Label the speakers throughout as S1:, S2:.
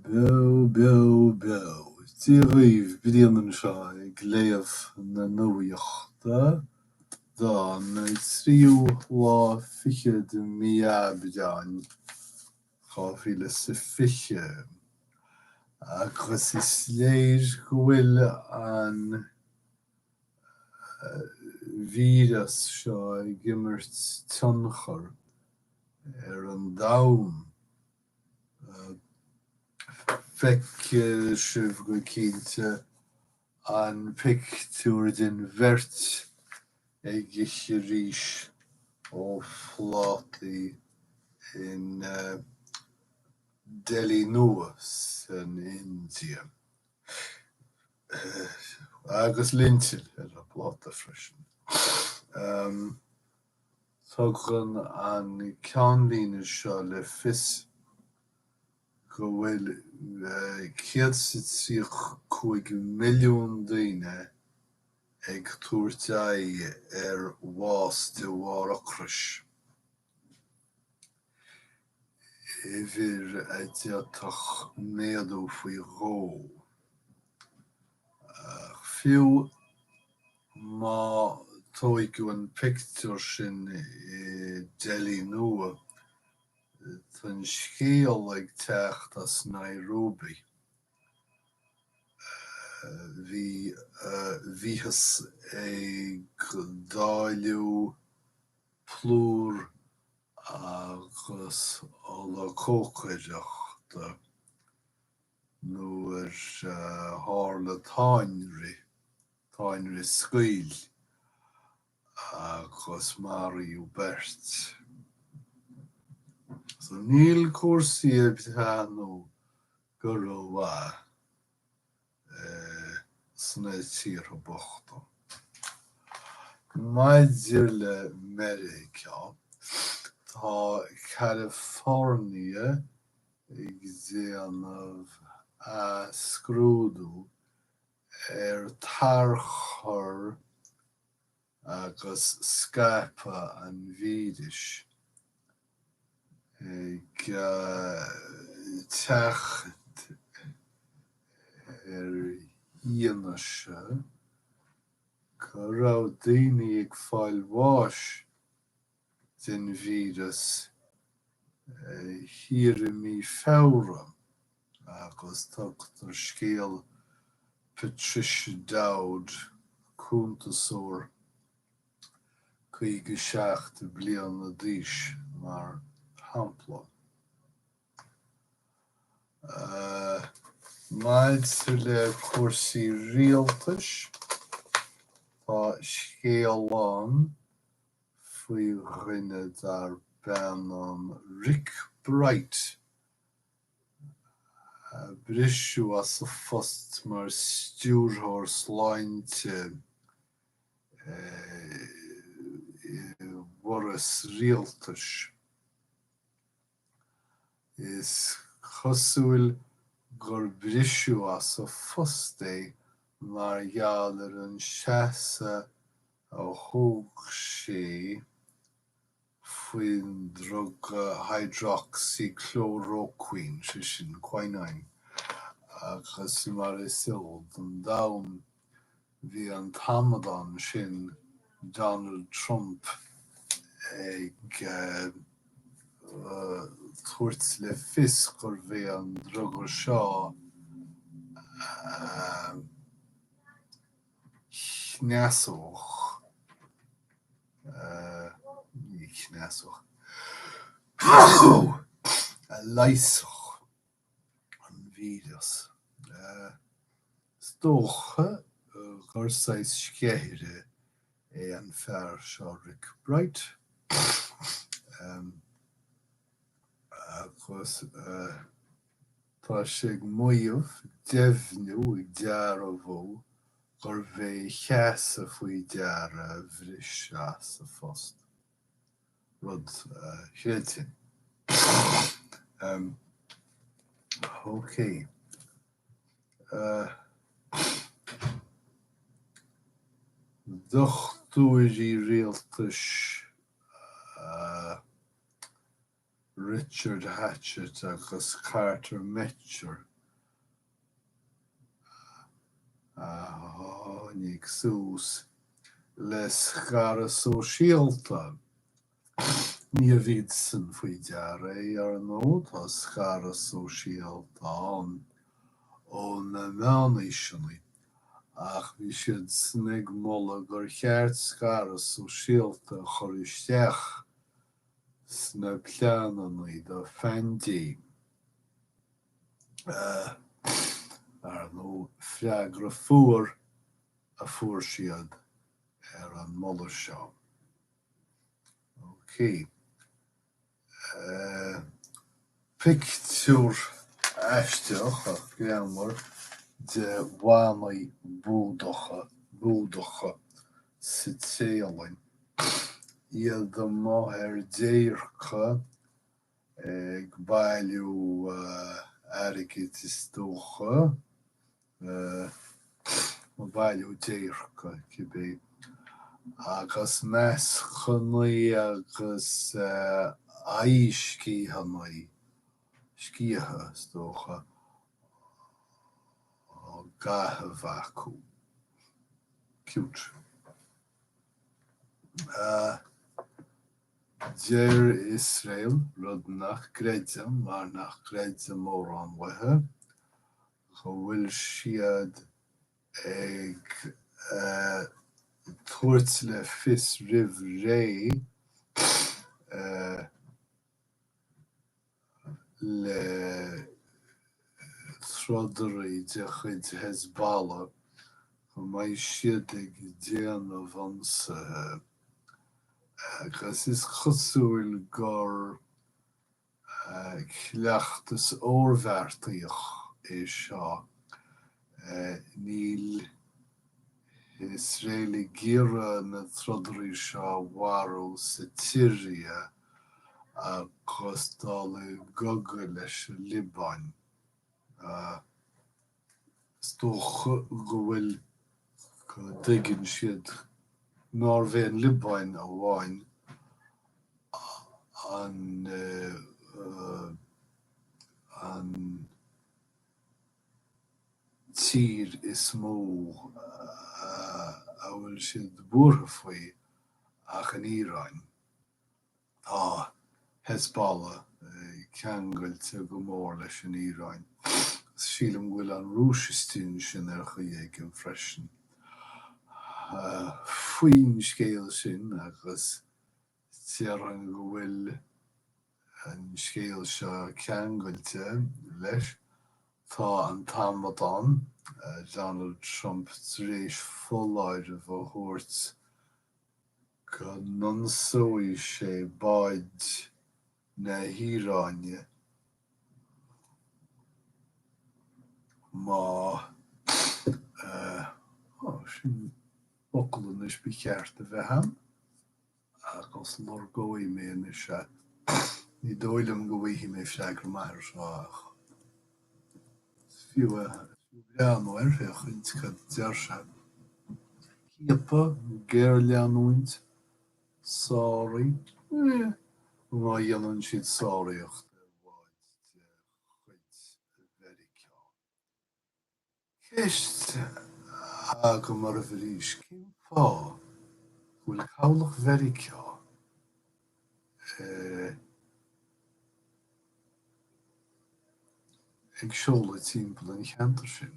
S1: Beo beo beo. Dia dhaoibh, Brian anseo ag léamh na nuachta don tríú lá fichead de mí Aibreáin 2020. Agus is léir go bhfuil an víreas seo ag imirt tionchar ar an domhan. Feicfidh sibh go cinnte an pictiúr den bheirt ag ithe rís ó phlátaí in Delhi Nua san India. Agus lintil ar an bpláta freisin. Tugann an ceannlíne seo le fios go bhfuil 135 milliún daoine ag tabhairt aghaidh ar bhás de bharr ocrais, uimhir a d'fhéadfadh méadú faoi dhó. Ach fiú má tóigeadh an pictiúr sin i Delhi Nua, tá an scéal ag teacht as Nairobi. Bhí, bhíothas ag dáileadh plúr agus ola cócaireachta nuair a tharla táinrith, táinrith scaoill, agus maraíodh beirt. So níl cúrsaí ag breathnú go rómhaith sna tíortha bochta. Maidir le Meiriceá, tá California ag déanamh athscrúdú ar tarchur agus scaipeadh an víris, ag teacht ar fhianaise go raibh daoine ag fáil bháis den víreas thiar i mí Feabhra agus tugtar scéal Patricia Dowd, cuntasóir 57 bliana d'aois, mar shampla. Maidir le cúrsaí rialtais, tá scéal ann faoi dhuine darb ainm Rick Bright, a briseadh as a phost mar stiúrthóir sláinte i bhforas rialtais. Is cosúil gur briseadh as a phost é mar gheall ar an seasamh a thóg sé faoin druga hydroxychloroquine, sé sin quinine, agus mar is eol don domhan, bhí an t-amadán sin Donald Trump ag tabhairt le fios gurbh é an druga seo a chneasódh, ní chneasódh, a leigheasfadh an víreas. Is dócha gur saghas sceithire é an fear seo Rick Bright agus tá sé ag maíomh, ag deimhniú, ag dearbhú gurbh é a sheasamh faoi deara a bhris as a phost. Rud a chreidfinn. Ok. Dochtúirí rialtais Richard Hatchett agus Carter Mecher. A tháinig suas le scaradh sóisialta. Níorbh iadsan faoi deara é, ar ndóigh, tá scaradh sóisialta ann ó na meánaoiseanna, ach bhí siadsan ag moladh gur cheart scaradh sóisialta a chur isteach sna pleananna do phaindéim. Ar ndóigh, freagra fuar a fuair siad ar an moladh seo. Ok. Pictiúr aisteach ach greannmhar de mhanaigh Búdacha, Búdacha sa Téalainn. Iad amuigh ar déirce ag bailiú airgid is dócha. ag bailiú déirce, cibé, agus mascanna agus aghaidhsciathanna, sciatha, is dócha, á gcaitheamh acu. Cute. Deir Iosrael, rud nach gcreidim mar nach gcreidim mórán uathu, go bhfuil siad ag tabhairt le fios roimh ré le trodairí de chuid Hezbollah go mbeidh siad ag déanamh ionsaithe agus is cosúil gur Cleachtas oirbheartaíoch é seo. Níl Iosrael ag iarraidh na trodairí seo a mharú sa tSiria agus dul i gcogadh leis an Liobáin. Is dócha go bhfuil, go dtuigeann siad nárbh é an Liobáin amháin an an tír is mó a bhfuil siad buartha faoi ach an Iaráin. Tá Hezbollah ceangailte go mór leis an Iaráin. Sílim go bhfuil an Rúis istigh ansin ar chaoi éigin freisin. Faoin scéal sin, agus déarfainn go bhfuil an scéal seo ceangailte leis, tá an t-amadán Donald Trump tar éis foláireamh a thabhairt go n-ionsóidh sé báid na hIaráine má Sin focal anois ba cheart a bheith ann agus lorgóidh mé anois é. Ní dóigh liom go bhfaighidh mé freagra maith air seo ach is fiú é. Breathnú air féachaint cad a deir sé. Ciapadh, géarleanúint, sáraigh, eh, má dhéanann siad sáraíocht ar bháid de chuid Mheiriceá. Ceist agam oraibh arís, cén fáth go bhfuil cabhlach Mheiriceá ag seoladh timpeall an cheantair sin?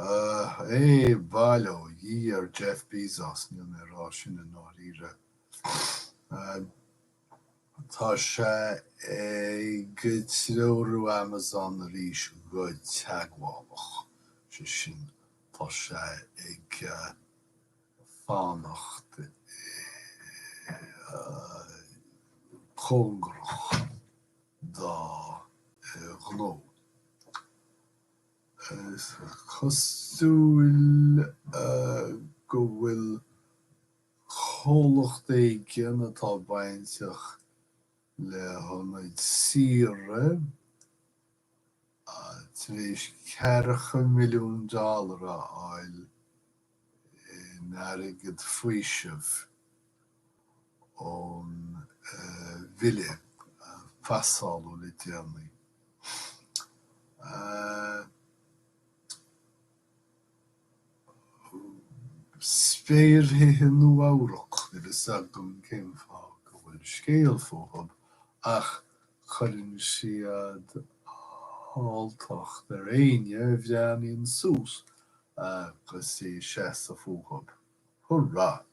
S1: É, bail ó Dhia ar Jeff Bezos, níl mé ag rá sin i ndáiríre. Tá sé ag treorú Amazon arís go teagmhálach, sé sin, tá sé ag fanacht cóngarach dá ghnó. Is cosúil go bhfuil comhlacht éigin atá bainteach le hionaid saoire tar éis ceathracha milliún dollar a fháil in airgead faoisimh ón bhille a phasáladh le déanaí. Spéirthithe Nua-Eabhrac, níl fhios agam cén fáth go bhfuil scéal fúthu, ach cuireann siad alltacht ar éinne a bhreathnaíonn suas agus é ag seasamh fúthu. Hurrah!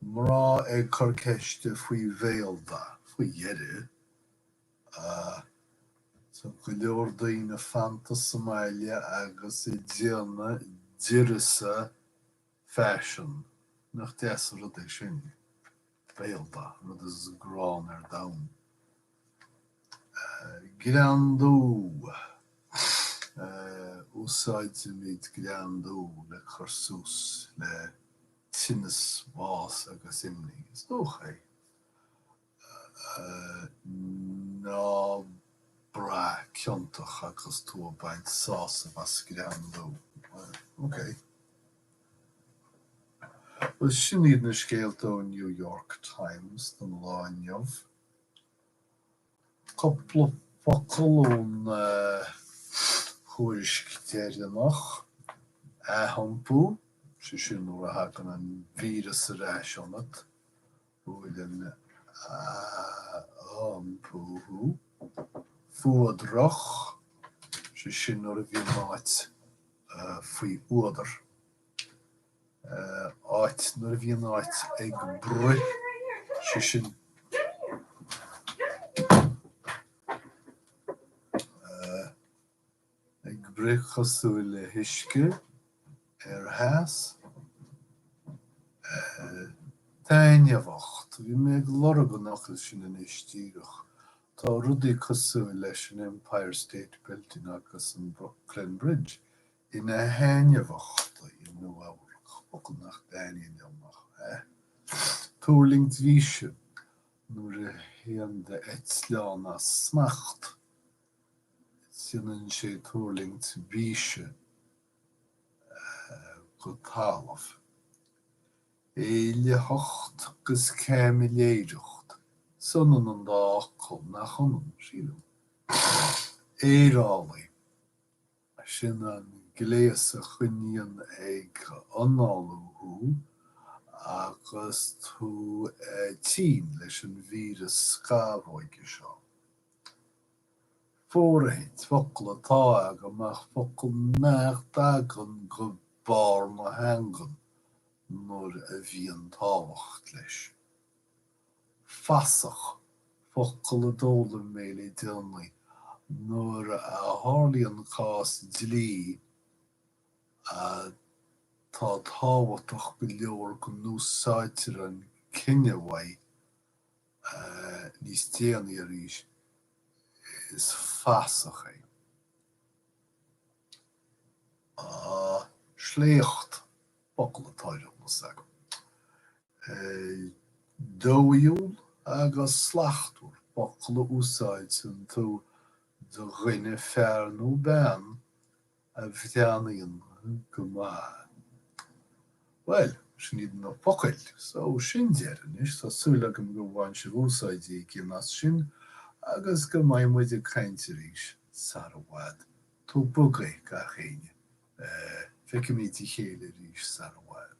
S1: Mná ag cur ceiste faoi bhéaldath, faoi dheireadh. Tá go leor daoine fanta sa mbaile agus ag déanamh d'uireasa faisean. Nach deas an rud é sin? Béaldath, an rud is gránna ar domhan. Greandú. Úsáidimid greandú le cur suas le tinneas, bás agus imní. Is dócha é. Ná braith ciontach agus tú ag baint sásamh as greandú. Ok. Bhuel, sin iad na scéalta ón New York Times don lá inniu. Cúpla focal ón thuairisc deireanach. Athiompú, sé sin nuair a thagann an víreas ar ais ionat. Buaileann athiompú thú. Fuadrach, sé sin nuair a bhíonn áit faoi fhuadar. Áit, nuair a bhíonn áit ag bruith, sé sin. Ag bruith cosúil le huisce ar theas. Taitneamhacht. Bhí mé ag lorg an fhocail sin anois díreach. Tá rudaí cosúil leis an Empire State Building agus an Brooklyn Bridge ina thaitneamhachtaí i Nua-Eabhrac. Focal nach dtaitníonn liom ach eh. Tuirlingt bhíse nuair a théann d'eitleán as smacht. Déanann sé tuirlingt bíse go talamh. Éillitheacht agus caimiléireacht, is ionann an dá fhocal, nach ionann? Sílim. Aerálaí, sin an gléas a choinníonn ag análú thú agus tú tinn leis an víreas scamhóige seo. Fóirithint, focal atá agam ach focal nach dtagann go barr mo theangan nuair a bhíonn tábhacht leis. Fasach, focal a d'fhoghlaim mé le déanaí, nuair a tharlaíonn cás dlí atá tábhachtach go leor go n-úsáidtear an cinneadh uaidh níos déanaí arís, is fasach é. Sléacht, focal atá ar eolas agam. Dóighiúil agus slachtmhar, focal a úsáideann tú do dhuine, fear nó bean, a bhreathnaíonn go maith. Bhuel, sin iad na focail. So, sin deireadh anois. Tá súil agam gur bhain sibh úsáid éigin as sin agus go mbeidh muid ag caint arís sar i bhfad. Tóg bog é, gach éinne. Feicfimid a chéile arís sar i bhfad.